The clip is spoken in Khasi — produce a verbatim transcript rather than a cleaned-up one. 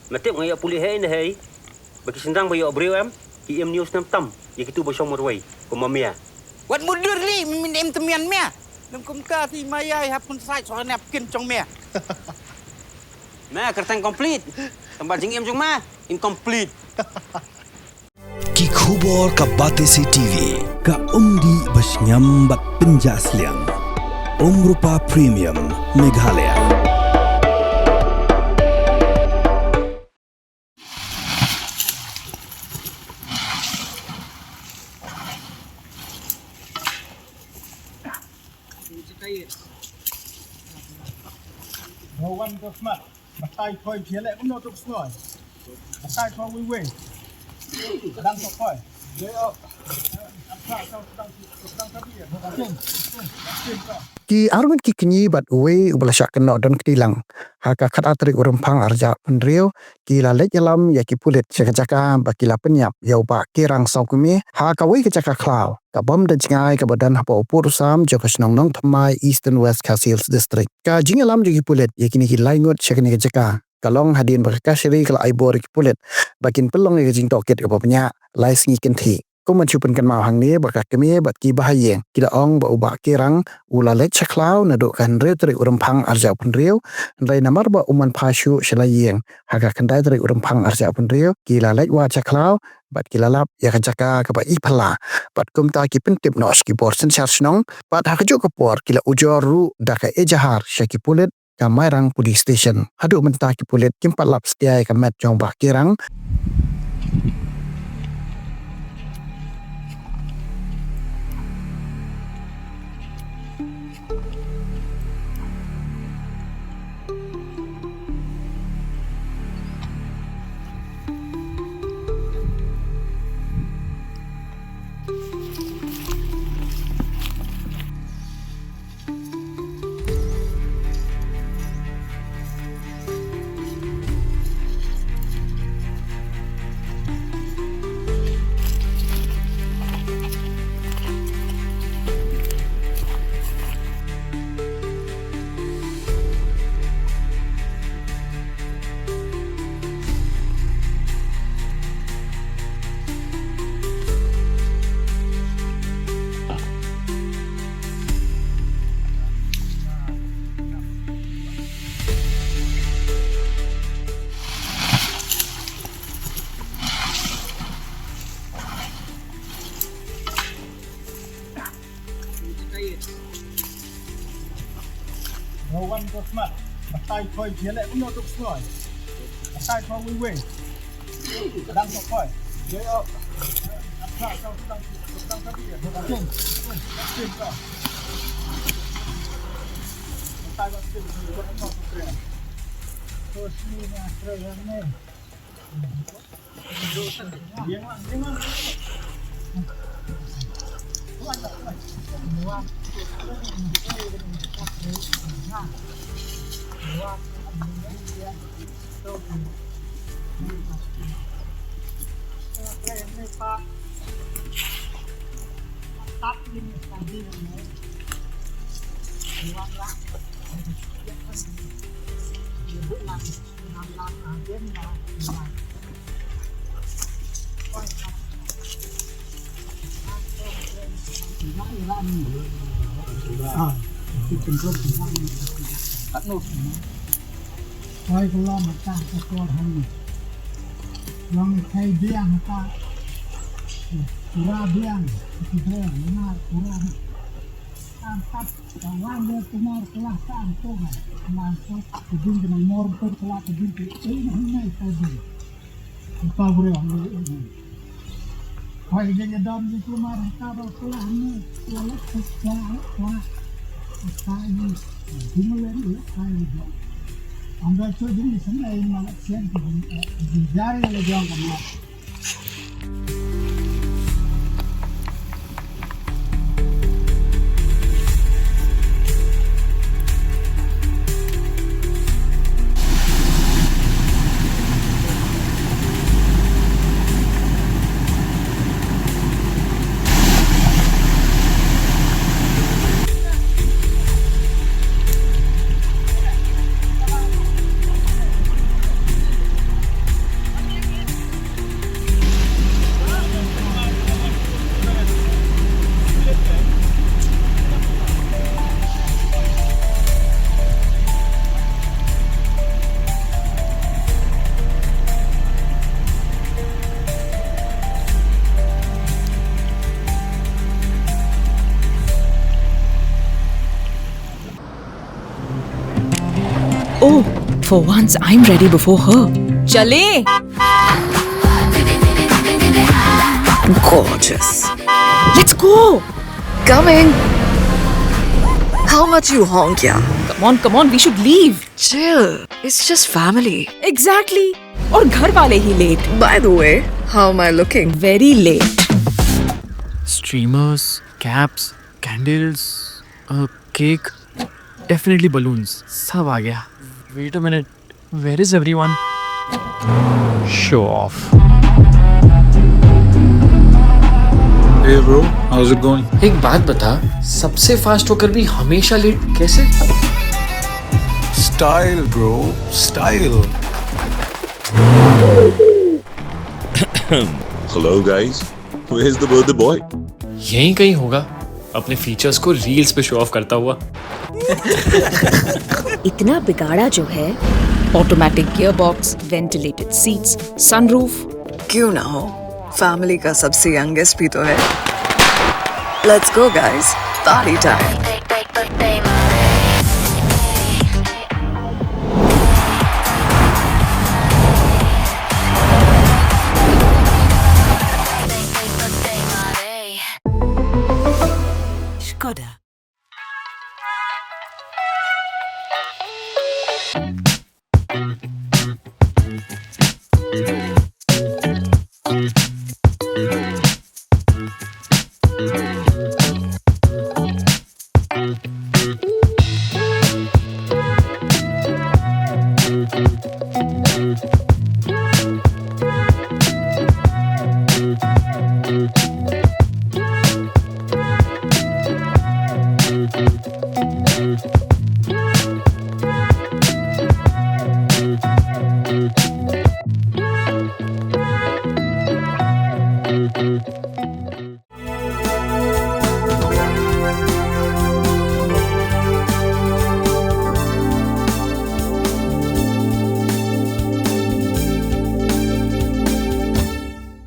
Me tip nga ïoh pule hei ne hei. Ba ki shynrang ba ïoh briew em, ki im news tam tam ïa kitu ba shong marwei kum ma mia. Wat mutdur li, me im tmian mia. Lem kumta te ma ïai hap kun sait soh ne ap kin jong mia. Me kyrteng complete. Tang ba jingim jong me incomplete. Ki khubor ka Batesi T V. Ka umdih ba shngiam bad pynjah sliang. Umrupa Premium Meghalaya. Ki arngut ki kñi bad uwei uba la shah kynnoh don kti lang ha ka khatar tarik u Rymphang arhajar arphew hynriew, ki la leit ïalam ïa ki pulit sha ka jaka ba ki la pynïap ïa u Bah Kerang Sawkmie ha kawei ka jaka khlaw ka bym da jngai kaba don hapoh u pud u sam jong ka shnong Nongthymmai, Eastern West Khasi Hills District. Ka jingïalam jong ki pulit ïa kine ki lai ngut sha kane ka jaka ka long hadien ba ka kashari ka la ai bor ïa ki pulit ba kin pynlong ïa ka jingtohkit kaba bniah lai sngi kynthih. Kumba shu pynkynmaw hangne ba ka kmie bad ki bahaïing ki la ong ba u Bah Kerang u la leit sha khlaw naduh ka hynriew tarik u Rymphang arhajar arphew hynriew, hynrei namar ba um man phai shuh sha la ïing ha ka khyndai tarik u Rymphang arhajar arphew hynriew, ki la leit wad sha khlaw bad ki la lap ïa ka jaka kaba i phylla. Bad kumta ki pyntip noh sha ki bor synshar shnong bad ha kajuh ka por ki la ujor ruh da ka ejahar sha ki pulit ka Mairang Police Station. Haduh mynta ki pulit kim pat lap satia ïa ka met jong u Bah Kerang. Ai, ka long ka ta ka kor hang. Long kai biang ka. Pura biang. Kita dengar pura. Angkat kawan dia kemar kelas satu kan. Langsung kebun kena mor tu kelas kebun tu. Eh, ini kau tu. Kau boleh ambil ini. Hoi, dia nyedam di kemar kau kelas ni. Kelas, kelas, kelas. Kau ini. Dia mulai dia, kau ini. Ambil tu jadi senai malah siang tu. Di jari dia jangan kemar. Oh, for once I'm ready before her. चले। Gorgeous. Let's go. Coming. How much you honk, yeah? Come on, come on, we should leave. Chill. It's just family. Exactly. और घर वाले ही late. By the way, how am I looking? Very late. Streamers, caps, candles, a cake, definitely balloons. सब आ गया. Wait a minute. Where is everyone? Show off. Hey bro, how's it going? एक बात बता, सबसे फास्ट होकर भी हमेशा लेट कैसे? Style bro, style. Hello guys, where's the birthday boy? यहीं कहीं होगा, अपने फीचर्स को रील्स पे शो ऑफ करता हुआ. इतना बिगाड़ा जो है. Automatic gearbox, ventilated seats, sunroof. क्यों ना हो, फैमिली का सबसे यंगेस्ट भी तो है. Let's go guys, party time. Skoda.